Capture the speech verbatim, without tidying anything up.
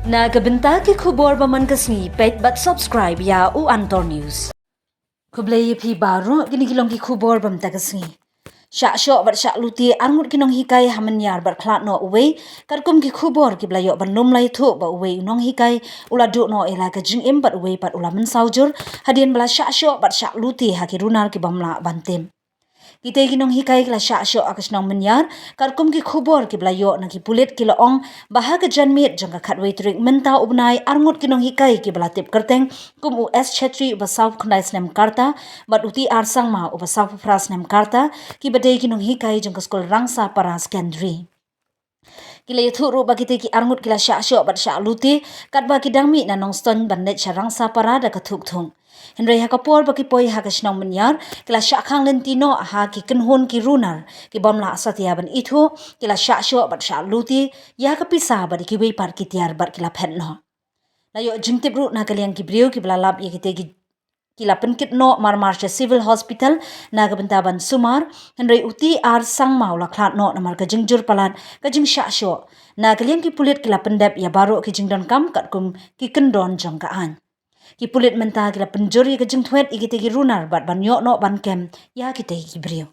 Na ka bynta ki khubor ba man ka sngi, peit bad subscribe ïa u Antor News. Khublei ïa phi baroh, kine ki long ki khubor ba mynta ka sngi. Shah shoh bad shah lute arngut ki nonghikai ha Mynniar bad khlad noh uwei, katkum ki khubor kiba la ïoh ban lum la ïathuh ba uwei u nonghikai u la duh noh ïa la ka jingim bad uwei pat u la mynsaw jur, hadien ba la shah shoh bad shah lute ha ki runar ki bym lah ban tip. Kitei ki nonghikai ki la shah shoh ha ka shnong Mynniar, katkum ki khubor kiba la ïoh na ki pulit ki la ong ba ha ka janmiet jong ka khatwei tarik mynta u bnai, arngut ki nonghikai kiba la tip kyrteng kum u S Chetri uba sawphew khyndai snem ka rta, bad u T R Sangma uba sawphew phra snem ka rta, kiba dei ki nonghikai jong ka skul Rangsapara Secondary. Ki la ïathuh ruh ba kitei ki arngut ki la shah shoh bad shah lute, katba ki dang mih na Nongstoiñ ban leit sha Rangsapara da ka thuk thung. Hynrei ha ka por ba ki poi ha ka shnong Mynniar, ki la shah khang lynti noh ha ki kynhun ki runar ki bym lah satia ban ithuh, ki la shah shoh bad shah lute ïa ka pisa bad ïa kiwei pat ki tiar bad ki la phet noh. La ïoh jingtip ruh na ka liang ki briew kiba la lap ïa kitei ki, ki la pynkit noh marmar sha Civil Hospital na ka bynta ban sumar, hynrei u T R Sangma u la khlad noh namar ka jingjur palat ka jingshah shoh. Na ka liang ki pulit ki la pyndep ïa baroh ki jingdonkam katkum ki kyndon jong ka aiñ. Ki pulit mynta ki la pynjur ïa ka jingthwet ïa kitei ki runar bad ban ïoh noh ban kem ïa kitei ki briew.